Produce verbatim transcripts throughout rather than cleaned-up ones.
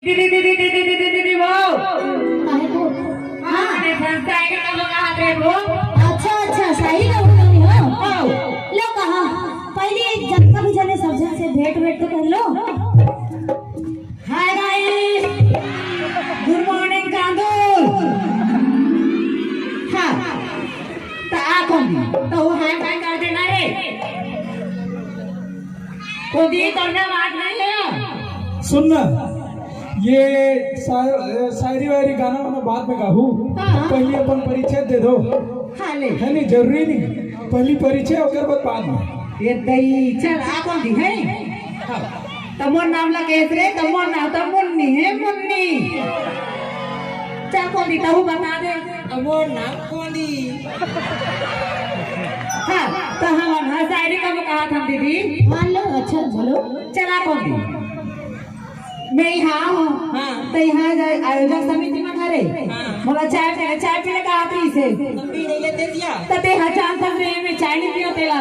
दीदी, दीदी, दीदी, दीदी, दीदी, वो। काहे को? हाँ। अरे, संस्था है, कब कहा थे वो? अच्छा, अच्छा, शाही का बोल रही हो? हाँ। लो कहा, पहले एक जन, सब जने, सब जन से भेंट, भेंट तो कर लो। Hi guys, good morning कांदूर। हाँ, तो आ कौन? तो वो hi bye कर देना रे। कोदी करने बात नहीं है। सुन ना, ये शा-, शायरी वायरी गाना वाना बाद में गाहू। हाँ। पहले अपन परिचय दे दो। हाँ, ले। है नहीं, जरूरी नहीं। पहली परिचय, ओकर बाद, बाद में। ये दई, चल, आ कौन दी है? हाँ। त मोर नाम ला कहिस रे, त मोर नाम त मुन्नी हे, मुन्नी। चल, कोन दी, तहू बता दे। त मोर नाम कोन दी। हाँ, त हमन ह शायरी का कहाथन दीदी। मान लो, अच्छा, बोलो। चला कोन दी। मैं यहाँ हूँ। हाँ। त यहाँ आयोजक समिति में खड़े। हाँ। मोला चाय पीले, चाय पीले का आती से। मम्मी नहीं लेते दिया। त ते ह जानथस रे, मैं चाय नहीं पियो तेला।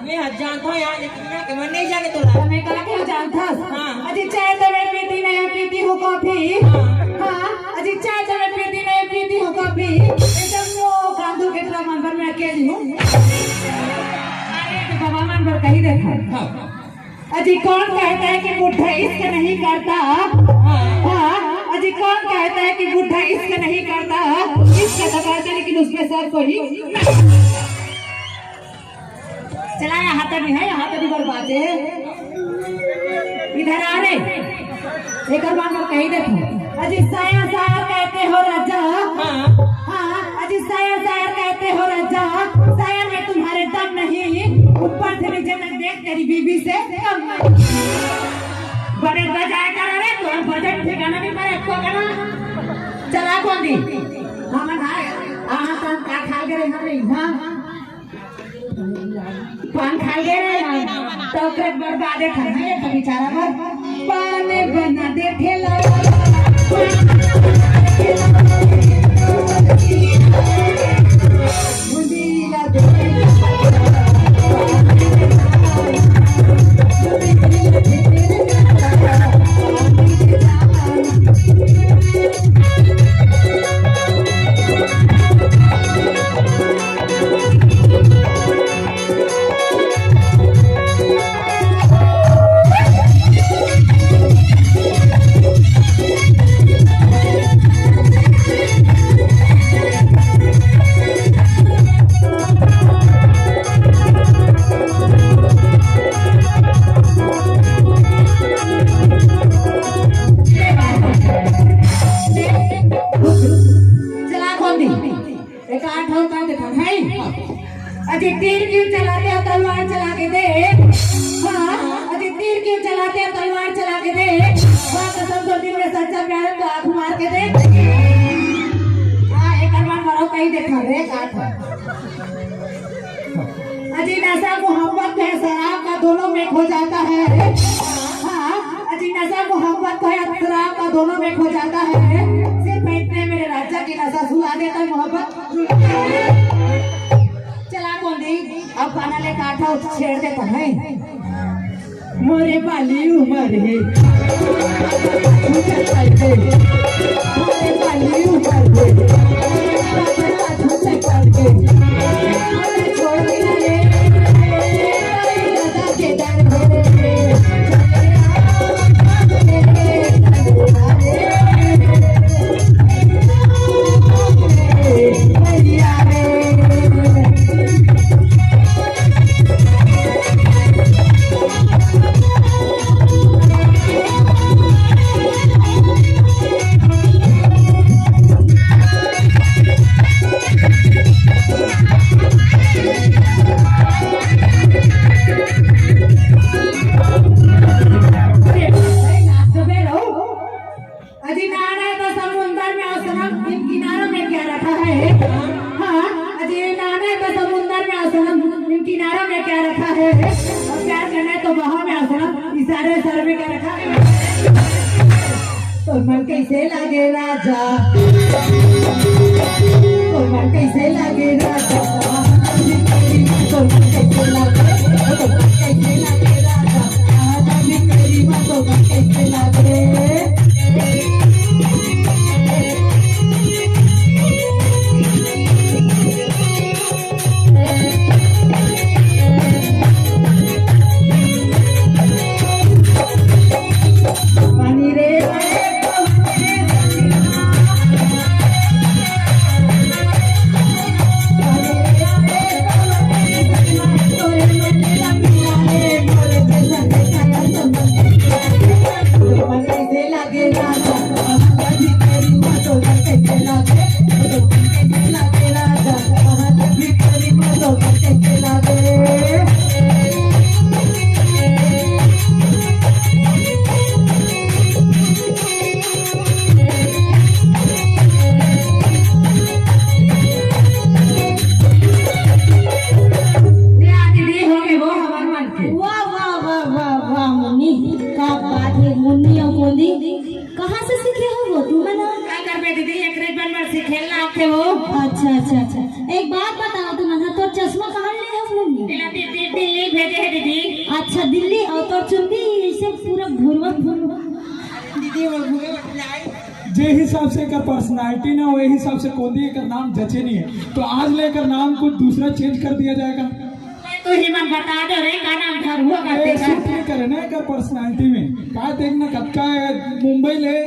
मैं ह जानथों यार, लेकिन यहाँ के मन नहीं जाने तोला। त मैं का के जानथस? हाँ। अजी चाय त मैं पीती नहीं, पीती हूँ कॉफी। हाँ। हाँ, अजी चाय त मैं पीती नहीं, पीती हूँ कॉफी। एकदम वो कांदू के तरह मन भर मैं अकेली हूँ। अरे, तो बाबा मन भर कही देखा। हाँ। अजी कौन कहता है कि बुढ़ा इश्क नहीं करता? हाँ। हाँ, अजी कौन कहता है कि बुढ़ा इश्क नहीं करता? इश्क तो करता, लेकिन उसमें सब कोई चला, यहाँ तक नहीं है, यहाँ तक नहीं बर्बाद है। इधर आ रे, एक बार मैं कही देता हूँ। अजी साया साया कहते हो राजा। हाँ। हाँ, अजी साया साया कहते हो राजा। साया में तुम्हारे दम नहीं, ऊपर से नीचे तक देख तेरी बीबी से कम नहीं। बड़े बजाए कर रे, तोर बजट ठिकाना नहीं पड़े, को करा। चला कोन दी। हम ना, हाँ, हम का खा के रहे, हाँ। पान खा ले रे यार, तो ओकरे बर्बादे था ना, ये तो बेचारा मर पान बना दे ठेला। चला कौन दी? एक आठ और बात देखा भाई। अजी तीर क्यों चलाते हो, तलवार चला के दे। हाँ, अजी तीर क्यों चलाते हो, तलवार चला के दे। हाँ, कसम, दो दिन में सच्चा प्यार है तो आँख मार के दे। हाँ, एक बार मारो, कहीं देखा रे, एक आठ। अजी नशा मोहब्बत है, शराब का दोनों में खो जाता है। हाँ, अजी नशा मोहब्बत है, शराब का दोनों में खो जाता है। सिर्फ इतने मेरे राजा की नशा सुला देता है मोहब्बत। चला कौन दी, अब गाना ले काटा छेड़ देता है। मोरे बाली उमर हे, मोरे बाली उमर हे, छोड़ के ना ले, दादा के दर हे। अजी नाना तो समुंदर में और सनम इन किनारों में क्या रखा है? हाँ, अजी नाना तो समुंदर में और सनम इन किनारों में क्या रखा है? और प्यार करना है तो बहाव में और सनम इशारे इशारे में क्या रखा है? तो मन कैसे लागे राजा? तो मन कैसे लागे राजा? तो मन कैसे लागे? तो मन कैसे लागे राजा? तो मन कैसे लागे? वाह दीदी, हो गए वो हमारे मन के। वाह, वाह, वाह, वाह, वाह, मुन्नी, का बात है, मुन्नी और कोंदी, कहाँ से सीखे हो वो तुम ना? का करबे दीदी, एकरे बन में सीखे ला आथे वो। अच्छा, अच्छा, अच्छा, एक बात बताओ तुम ना, तो चश्मा कहाँ ले हो मुन्नी? दिल्ली भेजे है दीदी। अच्छा, दिल्ली, और तो चुंदी ऐसे पूरा भुरवा भुरवा। दीदी, वो भुरवा जे हिसाब से एकर पर्सनालिटी ना, वही हिसाब से कोंदी एकर नाम जचे नहीं है। तो आज ले एकर नाम कुछ दूसरा चेंज कर दिया जाएगा। तू ही मन बता दो रे, का नाम धर हुआ ए, करते हैं। सूट नहीं करे ना एकर पर्सनालिटी में। का देखना कतका है, मुंबई ले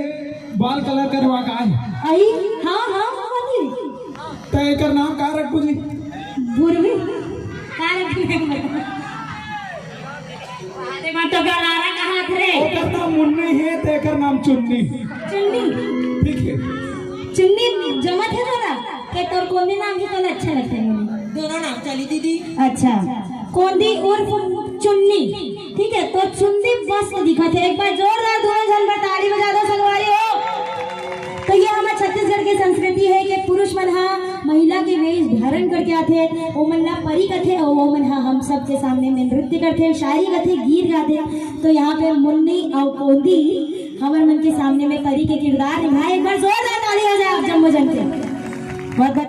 बाल कलर करवा का है। आई, हाँ, हाँ, हाँ, हाँ। तो एकर नाम का रखबू जी? भुरवी। का रखने? अरे, मैं तो गरारा कहा थे रे। ओकर नाम मुन्नी है, तो एकर नाम चुन्नी। चुन्नी। ठीक है। चुन्नी जमत है तोरा? के तोर कोंदी नाम ही तोला अच्छा लगता है मुन्नी? दोनों नाम चली दीदी। अच्छा, कोंदी उर्फ चुन्नी। ठीक है, तो चुन्नी बस दिखत है। एक बार जोरदार दोनों जन पर ताली बजा दो संगवारी हो। तो ये हमारे छत्तीसगढ़ की संस्कृति है कि पुरुष मन हा महिला के वेश धारण करके आथे, ओमन ला परी कथे और ओमन हा हम सब के सामने में नृत्य करथे, शायरी कथे, गीत गाथे। तो यहाँ पे मुन्नी और कोंदी हमर मन के सामने में परी के किरदार निभाए। एक बार जोरदार ताली हो जाए आप जम्मो जन के। बहुत बहुत